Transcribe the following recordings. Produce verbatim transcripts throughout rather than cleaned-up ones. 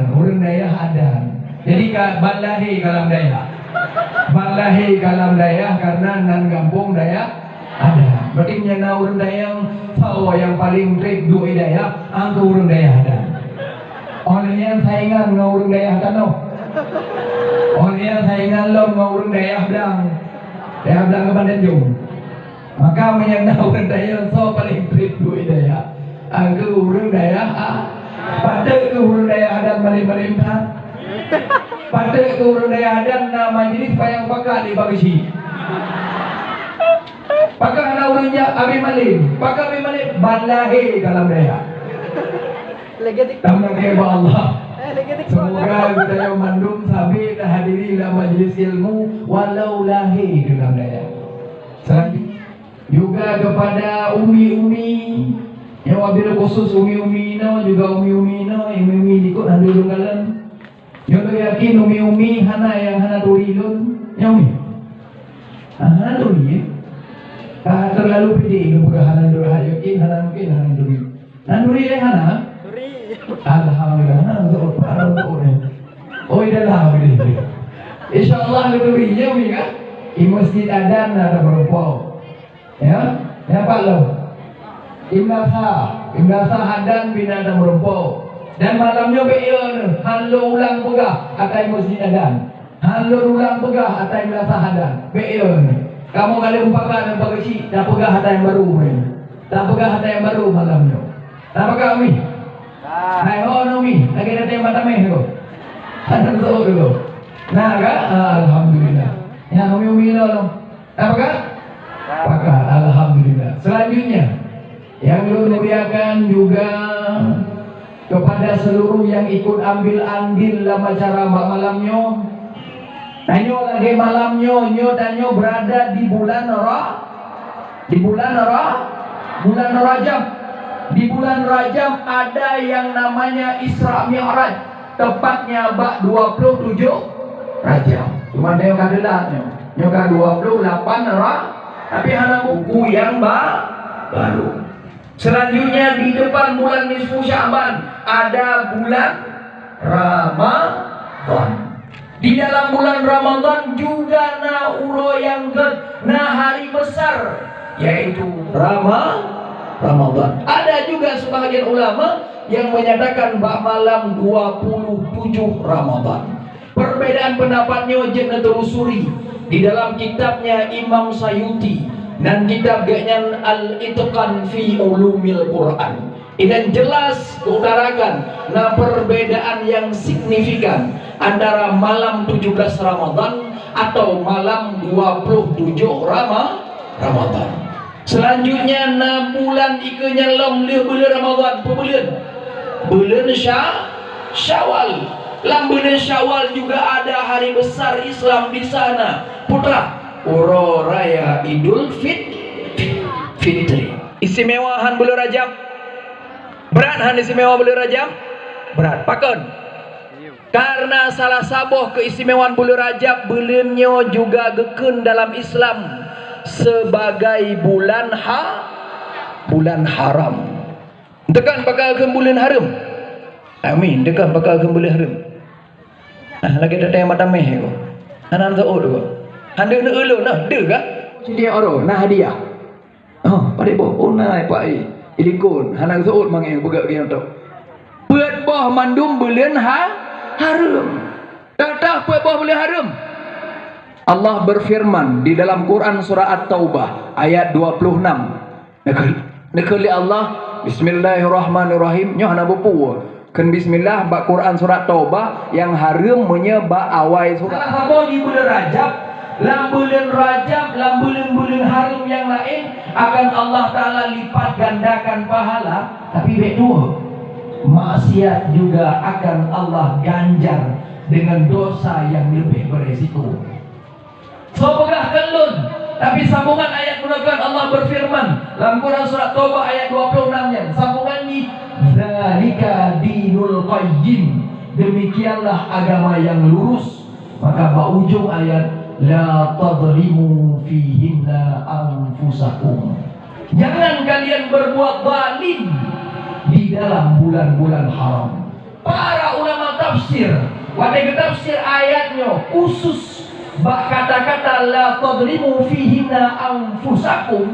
Ureuëng dayah adan. Jadi ka ban lahé ka lam dayah. Ban lahé ka lam dayah karena nan gampông dayah adan. Berarti meunyoe na ureuëng dayah soe nyang paleng treb duek dayah, angkeu ureuëng dayah adan. Óh lheueh nyan saingan ngon ureuëng dayah tanoh. Óh lheueh nyan saingan lom ngon ureuëng dayah blang. Dayah blang keuban Tanjong. Maka meunyoe na ureuëng dayah soe paleng treb duek dayah, angkeu ureuëng dayah a. Pateuk keu ureuëng dayah adan malem-malem that. Pateuk keu ureuëng dayah adan na majlis payang pakat di Bagesi. Pakon hana ureuëng jak abéh malem? Pakon abéh malem? Ban lahé ka lam dayah. Lagi tik- Tamong keu bak Allah. Eh, lagi tik- Semoga kita yang mandum sabe tahadiri dalam majlis ilmu walau lahé dalam dayah. Selanjutnya juga kepada umi-umi, yang wabil khusus umi-umi no, juga umi-umi no, umi-umi likot anda duduk dalam. Nyoe lôn yakin umi-umi hana nyang hana turi lôn, nyoe umi. Ah, hana turi, ya? Ah, terlalu pede lôn peugah hana turi, yakin hana mungkin hana turi. Hana turi, eh, hana? Turi. Alhamdulillah, hana untuk apa, untuk apa. Oh, idalah, boleh, boleh. Insya Allah, lôn turi, ya, umi, kan? Di masjid adan ada berempat. Ya, nyan pat lom. Imlasa, Imlasa adan bina dan meureumpok. Dan malam nyoe bék yo neuh, han lôn ulang peugah ata masjid adan. Han lôn ulang peugah ata Imlasa adan. Bék yo neuh. Kamoe galak meupakat dan pageusik, tapeugah ata nyang barô nyoe. Tapeugah ata nyang barô malam nyoe. Tapeugah, Umi? Hai ho, Umi, lagèe ata nyang mata meh tu. Ada beutôi tu. Nah, kan? Ah, alhamdulillah. Ya, Umi-umi lo. Tapakat? Pakat, alhamdulillah. Selanjutnya, yang lôn muliakan juga kepada seluruh yang ikut ambil andil dalam acara bak malam nyoe. Tanyoe lagèe malam nyoe, nyoe tanyoe berada di bulan Ra-, di bulan Ra-, bulan Rajab. Di bulan Rajab ada yang namanya Isra Mi'raj. Tepatnya bak dua puluh tujuh Rajab. Cuma nyoe ka teulat nyoe. Nyoe ka dua puluh lapan Ra-, tapi hana buku nyang ba-, baru. Selanjutnya di depan bulan nisfu Sya'ban ada bulan Ramadan. Di dalam bulan Ramadan juga na uroe nyang gèt, na hari besar, yaitu Rama-, Ramadan. Ada juga sebahagian ulama yang menyatakan bak malam dua puluh tujuh Ramadan. Perbedaan pendapat nyoe jeuet neutelusuri di dalam kitabnya Imam Sayuti, nan kitab geuh nyan Al-Itqan fi Ulumil Quran. Inan jelas geutarakan na perbedaan yang signifikan antara malam tujuh belas Ramadan atau malam dua puluh tujuh Rama-, Ramadan. Selanjutnya na bulan ikeue nyan lom lheueh buleuen Ramadan, peue buleuen? Buleuen Sya-, Syawal. Lam buleuen Syawal juga ada hari besar Islam di sana. Putra, uroe raya Idul Fit-, Fitri. Istimewa han buleuen Rajab? Brat han istimewa buleuen Rajab? Brat. Pakon? Karena salah saboh keistimewaan buleuen Rajab, buleuen nyoe juga geukheun dalam Islam sebagai bulan ha-, bulan haram. Teukan pakon geukheun buleuen hareuem? Amin. Teukan pakon geukheun buleuen hareuem? Ah, lagèe teuntèe mata meh ko. Hana seuôt ko. Hana neueu lôn nah, deuh ka? Sitiap uroe na hadiah. Oh, padé boh? Oh, na, Pak, eh. Ilikon, hana geuseuôt mangat peugah lagèe nyan. Peuet boh mandum buleuen ha-, hareuem. Teuh-teuh peuet boh buleuen hareuem. Allah berfirman di dalam Quran surah At-Taubah ayat dua puluh enam. Neukheun, neukheun lé Allah, "Bismillahirrahmanirrahim." Nyoe hana bupu. Kheun bismillah bak Quran surat Taubah nyang hareuem meunyoe bak awai surat. Salah saboh di buleuen Rajab, lam buleuen Rajab, lam buleuen-buleuen hareuem nyang laén akan Allah Taala lipat gandakan pahala, tapi bèk tuwoe. Maksiat juga akan Allah ganjar dengan dosa yang lebih beresiko. Soe peugah keu lôn? Tapi sambongan ayat meunurot Allah berfirman lam Quran surat Taubah ayat dua puluh enam nyan. Sambongan nyoe, "Dzalika dinul qayyim." Demikianlah agama yang lurus. Maka bak ujong ayat, "La tadzlimu fihinna anfusakum." Jangan kalian berbuat zalim di dalam bulan-bulan haram. Para ulama tafsir Tafsir. Watée geutafsir ayat nyoe khusus bak kata-kata la tadlimu fihinna anfusakum,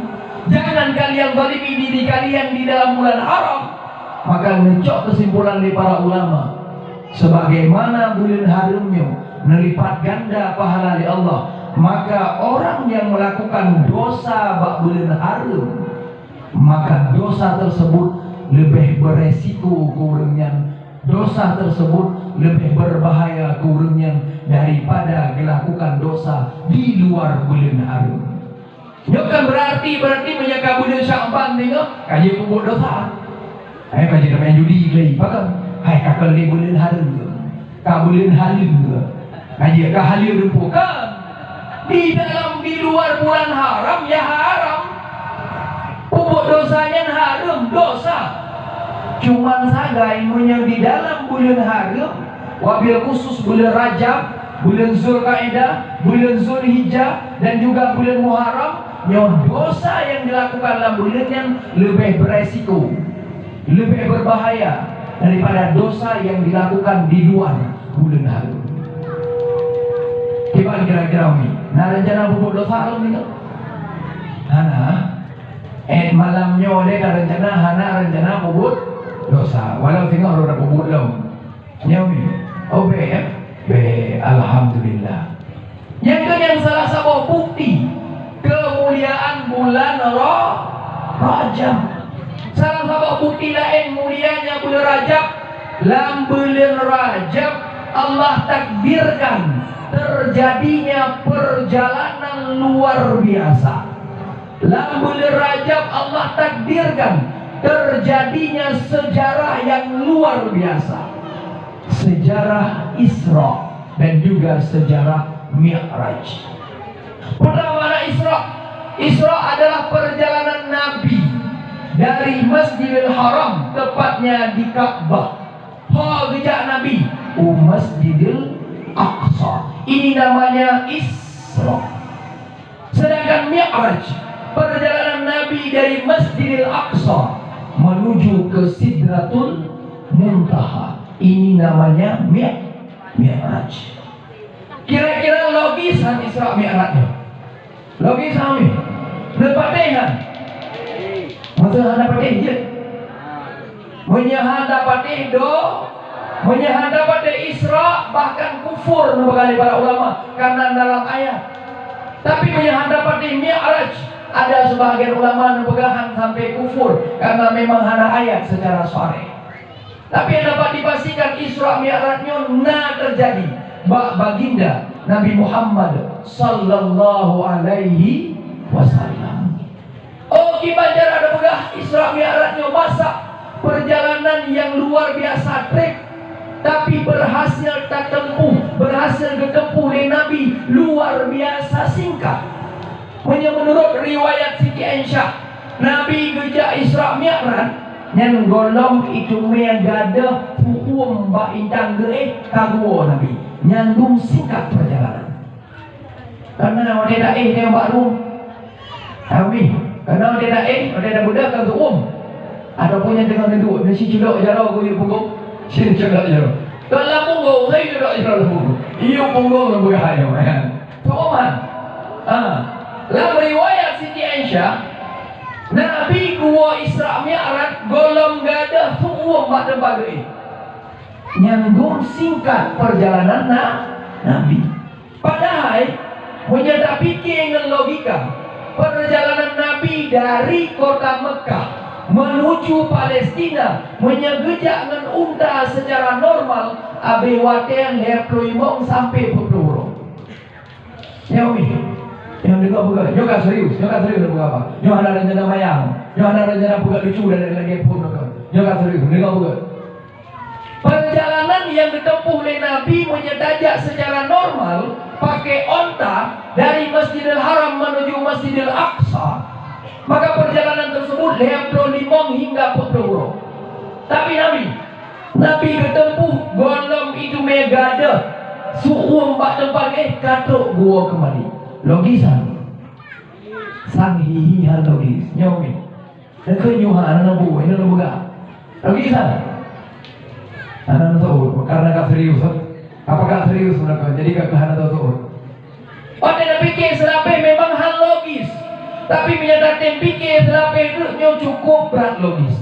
jangan kalian zalimi diri kalian di dalam bulan haram, maka neucok keusimpulan lé para ulama, sebagaimana buleuen hareuem nyoe neulipat ganda pahala lé Allah, maka orang yang melakukan dosa bak buleuen hareuem, maka dosa tersebut lebih beresiko keu ureuëng nyan, dosa tersebut lebih berbahaya keu ureuëng nyan daripada gelakukan dosa di luar buleuen hareuem. Nyoe kan berarti, berarti meunyoe ka buleuen Syakban teungoh, ka jeuet peubuet dosa. Hai ka jeuet main judi lé, pakon? Hai ka keu lé buleuen hareuem. Ka buleuen haleue. Ka jeuet ka haleue rumpok kan? Di dalam, di luar bulan haram, ya haram. Peubuet dosa nyan hareuem, dosa. Cuman sagai meunyoe di dalam buleuen hareuem, wabil khusus buleuen Rajab, buleuen Zulkaidah, buleuen Zulhijjah, dan juga buleuen Muharram, nyoe dosa nyang dilakukan lam buleuen nyan leubeh beresiko, leubeh berbahaya daripada dosa nyang dilakukan di luar buleuen hareuem. Kiban kira-kira umi, na rencana peubuet dosa lom nyoe? Hana. Eh, malam nyoe lé ka rencana, hana rencana peubuet dosa. Walau singoh udah peubuet lom. Nyoe mi. Oh, bèk, ya? Bèk, alhamdulillah. Nyang keu nyan salah saboh bukti keumuliaan bulan Ra-, Rajab. Salah saboh bukti laén mulianya bulan Rajab, lam bulan Rajab Allah takdirkan terjadinya perjalanan luar biasa. Lam bulan Rajab Allah takdirkan terjadinya sejarah yang luar biasa. Sejarah Isra dan juga sejarah Mi'raj. Pertama, Isra. Isra adalah perjalanan Nabi dari Masjidil Haram, tepatnya di Ka'bah. Ho geujak Nabi u Masjidil Aqsa. Ini namanya Isra. Sedangkan Mi'raj, perjalanan Nabi dari Masjidil Aqsa menuju ke Sidratul Muntaha. Ini namanya Mi-, Mi'raj. Kira-kira logis han Isra Mi'raj nyoe? Logis han? Neupatéh han? Masa hana patéh jeuet. Meunyoe hana patéh do, meunyoe hana patéh Isra, bahkan kufur, neupeugah lé para ulama, karena dalam ayat. Tapi meunyoe hana patéh Mi'raj, ada sebahagian ulama neupeugah han sampai kufur, karena memang hana ayat secara sharih. Tapi dapat dipastikan Isra Mi'raj nyoe na terjadi bak baginda Nabi Muhammad sallallahu alaihi wasallam. Oh, kiban cara neupeugah Isra Mi'raj nyoe masa perjalanan yang luar biasa treb, tapi berhasil tatempuh, berhasil geutempuh lé Nabi luar biasa singkat. Meunyoe menurut riwayat Siti Aisyah, Nabi geujak Isra Mi'raj, nyan gohlom iteumé gadôh su'uem bak intan geuéh ka geuwoe Nabi. Nyan dum singkat perjalanan. Karena watée taéh nyan bak rueng. Habéh. Karena watée taéh, watée tabeudôh ka su'uem. Ataupun nyang teungoh neuduek, neusiculok jaroe keu yue punggong. Siculok jaroe. Kon lam punggong, saya culok jaroe lam punggong. Yue punggong lam beurahai nyoe, kan? Su'uem han. Ha. Lam riwayat Siti Aisyah, Nabi geuwoe Isra Mi'raj gohlom gadôh su'uem bak teumpat geuéh. Nyan dum singkat perjalanan na-, Nabi. Padahai, meunyoe tapike ngon logika, perjalanan Nabi dari kota Mekkah menuju Palestina, meunyoe geujak ngon unta secara normal, abéh watée lhée ploh limong sampai peuet ploh uroe. Nyoe mi, nyoe deungoe peugah, nyoe ka serius, nyoe ka serius deungoe apa? Nyoe hana rencana mayang, nyoe hana rencana peugah lucu dan lain-lain pun deungoe. Nyoe ka serius, deungoe peugah. Perjalanan yang ditempuh lé Nabi meunyoe tajak secara normal pakai onta dari Masjidil Haram menuju Masjidil Aqsa, maka perjalanan tersebut lhée ploh limong hingga peuet ploh uroe. Tapi Nabi Nabi geuteumpuh gohlom iteumé gadôh su'uem bak teumpat geuéh ka trok geuwoe keumali. Logis han? Sang hihi han logis. Nyoe mi. Deungon nyoe han, hana bu, hana bu ga. Logis han? Hana tasawuf, karena ka serius, eh? Apakah serius mereka? Jadi ka hana tasawuf. Watée tapike seulapeh memang hal logis, tapi meunyoe tatem pike seulapeh nyoe cukup brat logis.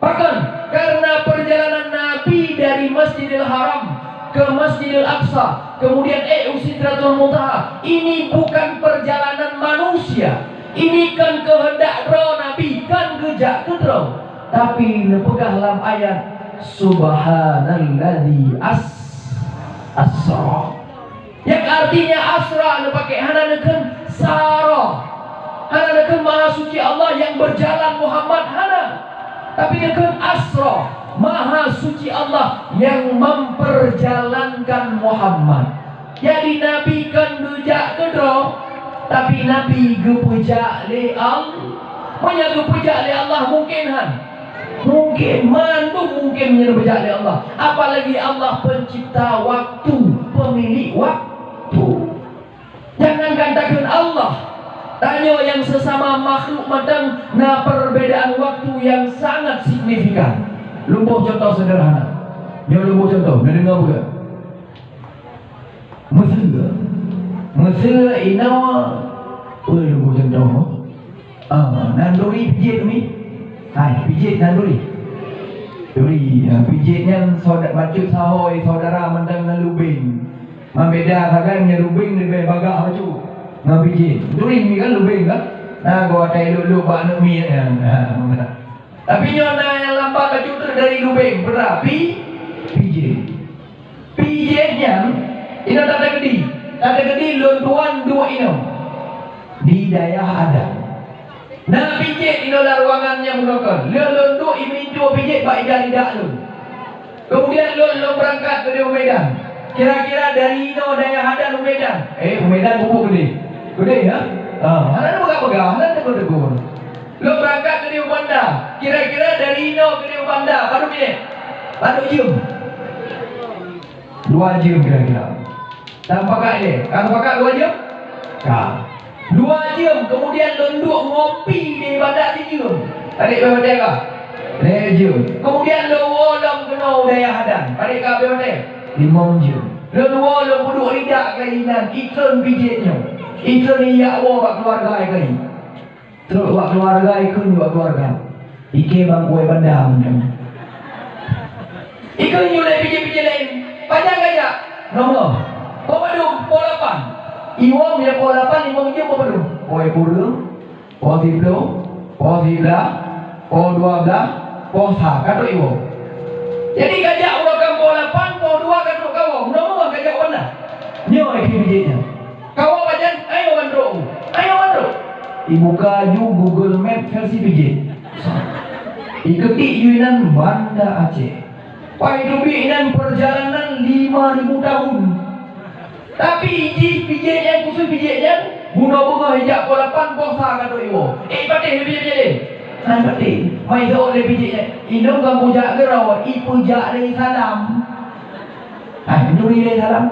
Bahkan karena perjalanan Nabi dari Masjidil Haram ke Masjidil Aqsa, kemudian eh u Sidratul Muntaha, ini bukan perjalanan manusia. Ini kan keuheundak droe Nabi, kan geujak keudroe. Tapi neupeugah lam ayat, "Subhanalladzi as-, asra." Yang artinya asra neupakai, hana neukheun sara. Hana neukheun Maha Suci Allah yang berjalan Muhammad, hana. Tapi neukheun asra, Maha Suci Allah yang memperjalankan Muhammad. Jadi Nabi kan geujak keudroe, tapi Nabi geupeujak lé Allah. Meunyoe geupeujak lé Allah mungkin han? Mungkin, mandum mungkin meunyoe geujak lé Allah. Apalagi Allah pencipta waktu, pemilik waktu. Jangankan takheun Allah, tanyoe nyang sesama makhluk mantong na perbedaan waktu yang sangat signifikan. Lôn boh contoh sederhana. Nyoe lôn boh contoh, neudeungoe beugét. Meuseu, meuseu inoe, peue lôn boh contoh? Ah, nan duri pijet mi. Hai, pijet nan duri. Duri, ah, pijet nyan sauda-, bacut sahoe saudara mantong ngon lubeng. Mambeda sagai nyan lubeng leubeh bagah bacut ngon pijet. Duri mi kan lubeng kan? Nah, geuh atai luk-luk bak aneuk miet nyan. Ha, meunan. Tapi nyoe na nyang lambat bacut treuk dari lubeng, peue na pi-, pijet. Pijet nyan, inoe takeudi. Takeudi lôn tuan duek inoe. Di dayah adat. Na pijet inoe lam ruangan nyang meunokon. Lheueh lôn duek imeulinto pijet bak ija lidak lôn. Kemudian lôn, lôn beurangkat keudeh u Medan. Kira-kira dari inoe dayah adat u Medan. Eh, u Medan pupuk keudeh. Keudeh, ya? Ah, hana peugah-peugah, hana tegur-tegur. Lôn beurangkat keudeh u Banda. Kira-kira dari inoe keudeh u Banda, padum minét? Padum jeuem? Dua jeuem kira-kira. Tapakat lé. Ka tapakat dua jeuem? Ka. Dua jeuem, kemudian lôn duek ngopi di Banda sijeuem. Adik beuh watée ka? Lhée jeuem. Kemudian lôn woe lom keunoe u dayah adat. Adik ka beuh watée? Limong jeuem. Lôn woe lôn peuduek lidak keu inan, ikheun pijet nyoe. Ikheun ijak woe bak keuluwarga ikheun. Trok bak keuluwarga, ikheun bak keuluwarga. Ike bang kueh bandam. Ikheun yue lé pijet-pijet laén. Pajan kajak? Nomor. Poh padum? Poh lapan. Iwoe ya poh lapan, limong jeuem poh padum? Poh sikureueng, poh siplôh, poh siblaih, poh dua blaih, poh sa. Ka trok iwoe. Jadi kajak uroe ka poh lapan, poh dua ka trok kawoe. Nomor kajak bandam. Nyoe ikheun pijet nyan. Kawoe pajan? Ayo bandum. Ayo bandum. Ibuka ju Google Map versi pijet. Iketik ju inan Banda Aceh. Pai teubiet inan perjalanan lima ribu tahun. Tapi jih pijet nyan, khusus pijet nyan, bunoe beungoh ijak poh lapan poh sa ka trok iwoe. Eh, patéh lé pijet-pijet lé. Hai patéh. Mai soe lé pijet nyan. Inong ka kujak keudroe, ipeujak lé salam. Ah, duri lé salam.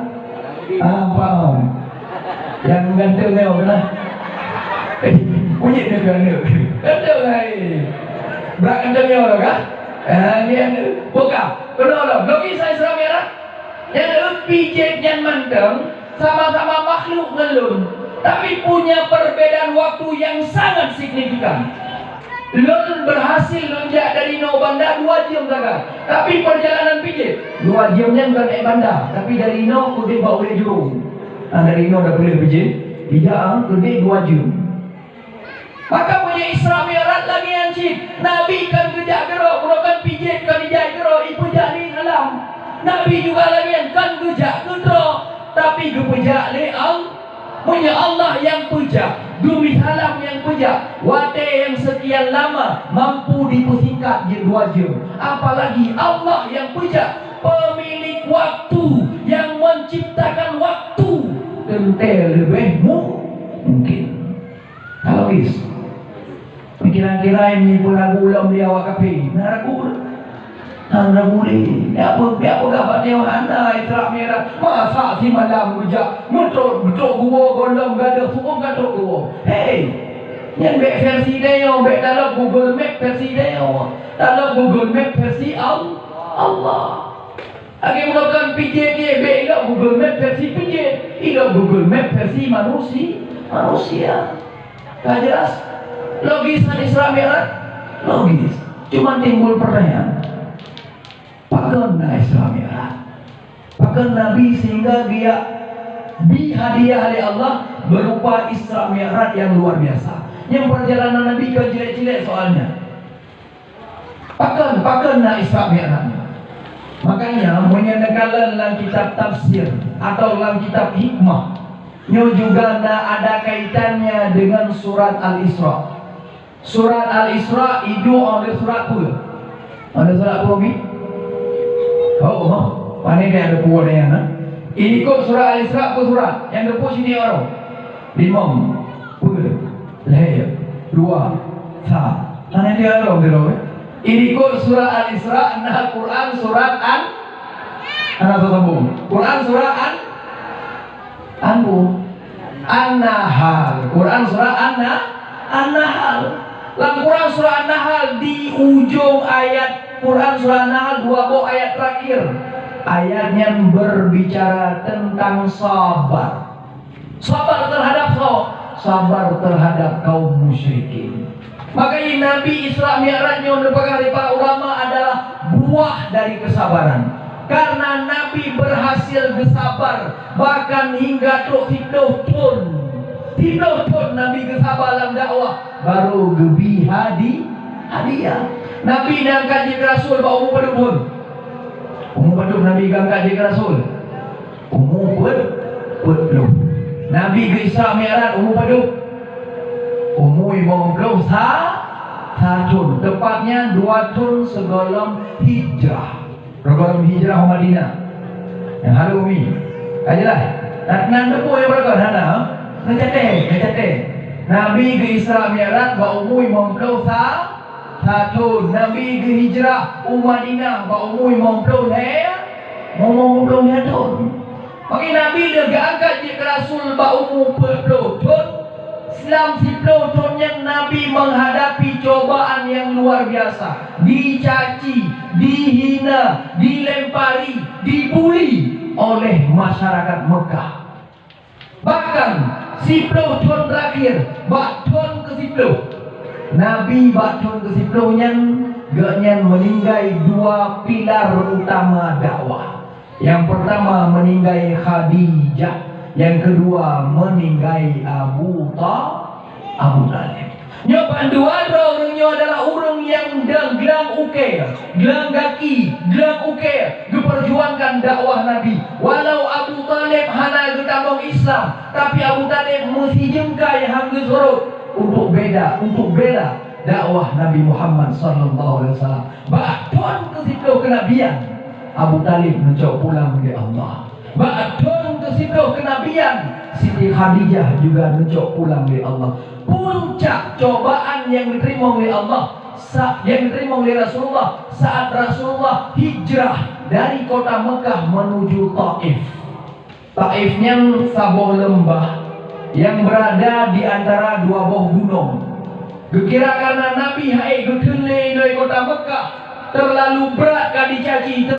Ah, paham. Nyang ganteng nyoe keuh. Ujeut nyoe keuh aneuk. Ganteng hai. Brat ganteng nyoe keuh. Ah, ni aneuk. Buka. Keunoe lom. Logis Isra Mi'raj. Nyang leupi jeuet nyan mantong sama-sama makhluk ngon lôn, tapi punya perbedaan waktu yang sangat signifikan. Lôn berhasil lôn jak dari noe Banda dua jeuem sagai, tapi perjalanan pijet dua jeuem nyan kon ék Banda, tapi dari noe keudeh bak ulèe jurông. Nah, dari noe dah peuleueh pijet, ija keudeh dua jeuem. Maka meunyoe Isra Mi'raj lagèe nyan cit, Nabi kan geujak keudroe, bunoe kan pijet kan ijak keudroe, ipeujak lé salam. Nabi juga lagèe nyan kan geujak keudroe, tapi geupeujak lé Allah. Meunyoe Allah nyang peujak, geubri salam nyang peujak, watèe nyang seukian lama mampu dipeusingkat jeuet dua jeuem. Apalagi Allah nyang peujak, pemilik waktu, nyang menciptakan waktu, teuntèe leubeh mu-, mungkin. Ka logis. Kira-kira nyoe peue ragu lom di awak kafé. Na ragu. Hana ragu lé. Nyak peu-, nyak peugah bak nyoe hana Isra Mi'raj. Masa simalam geujak, meutrok, meutrok geuwoe gohlom gadôh, sukông ka trok geuwoe. Hei! Nyan bèk versi tanyoe, bèk talop Google Map versi tanyoe. Talop Google Map versi Al-, Allah. Lagèe meunoe kon Pidie, bèk ilok Google Map versi Pidie, ilok Google Map versi manusi-, manusia. Ka jelas? Logis na Isra Mi'raj? Logis. Cuma timbul pertanyaan, pakon na Isra Mi'raj? Pakon Nabi sehingga geujak bi hadiah lé Allah berupa Isra Mi'raj yang luar biasa? Nyang perjalanan Nabi kon cilék-cilék soalnya. Pakon, pakon na Isra Mi'raj nyoe? Makanya, meunyoe neukalon lam kitab tafsir atau lam kitab hikmah, nyoe juga na ada kaitannya dengan surat Al-Isra. Surat Al-Isra iduek 'oh lheueh surat peue? 'Oh lheueh surat peue, Mi? Oh, ha. Pane dia ada peue nyan, ha? Iduek surat Al-Isra peue surat? Nyang teupeu sini aro. Limong, peuet, lhèe, dua, sa. Hana dia lom sidroe. Iduek surat Al-Isra, na Quran surat An-, hana sambung. Quran surat An-, An-, An-Nahl. Quran surat An-, An-Nahl. Lam Quran surat An-Nahl, di ujong ayat Quran surat An-Nahl, dua boh ayat terakhir. Ayat nyan berbicara tentang sabar. Sabar terhadap soe? Sabar terhadap kaum musyrikin. Makanya Nabi Isra Mi'raj nyoe neupeugah lé para ulama adalah buah dari kesabaran. Karena Nabi berhasil geusabar bahkan hingga trok siploh thon. Siploh thon Nabi geusabar lam dakwah, baru geubi hadi-, hadiah. Nabi neuangkat jeuet keu rasul bak umu padum thon? Umu padum Nabi geuangkat jeuet keu rasul? Umu peuet, peuet ploh. Nabi geu-Isra Mi'raj umu padum? Umu limong ploh sa-, sa thon. Teupat nyan dua thon sigohlom hijrah. Sigohlom hijrah u Madinah. Nyang hareuem mi. Ka jeulaih? Nyan, nyan teupeu nyang beureukat hana? Neucaté, neucaté. Nabi geu-Isra Mi'raj bak umu limong ploh sa-, sa thon. Nabi geuhijrah u Madinah bak umu limong ploh lhèe, limong ploh lhèe thon. Maka Nabi lheueh geuangkat jeuet keu rasul bak umu peuet ploh thon. Lam siploh thon nyan Nabi menghadapi cobaan yang luar biasa, dicaci, dihina, dilempari, dibuli oleh masyarakat Mekah. Bahkan siploh thon terakhir, bak thon keusiploh, Nabi bak thon keusiploh nyan, gobnyan meuninggai dua pilar utama dakwah. Nyang peurtama meuninggai Khadijah, nyang keudua meuninggai Abu Tha-, Abu Thalib. Nyoe bandua droe ureuëng nyoe adalah ureuëng nyang dang glang ukée, glang gaki, glang ukée geupeurjuangkan dakwah Nabi. Walau Abu Thalib hana geutamong Islam, tapi Abu Thalib meusijeungkai han geusurot untuk beda, untuk bela dakwah Nabi Muhammad sallallahu alaihi wasallam. Bak thon keusiploh keunabian, Abu Thalib neucok pulang lé Allah. Bak thon keusiploh keunabian, Siti Khadijah juga neucok pulang lé Allah. Puncak cobaan nyang geuteurimong lé Allah, sa-, nyang geuteurimong lé Rasulullah saat Rasulullah hijrah dari kota Mekah menuju Taif. Taif nyan saboh leumbah nyang beurada di antara dua boh gunong. Geukira karena Nabi han ék geutheun lé inong kota Mekah, teulalu brat ka jicaci,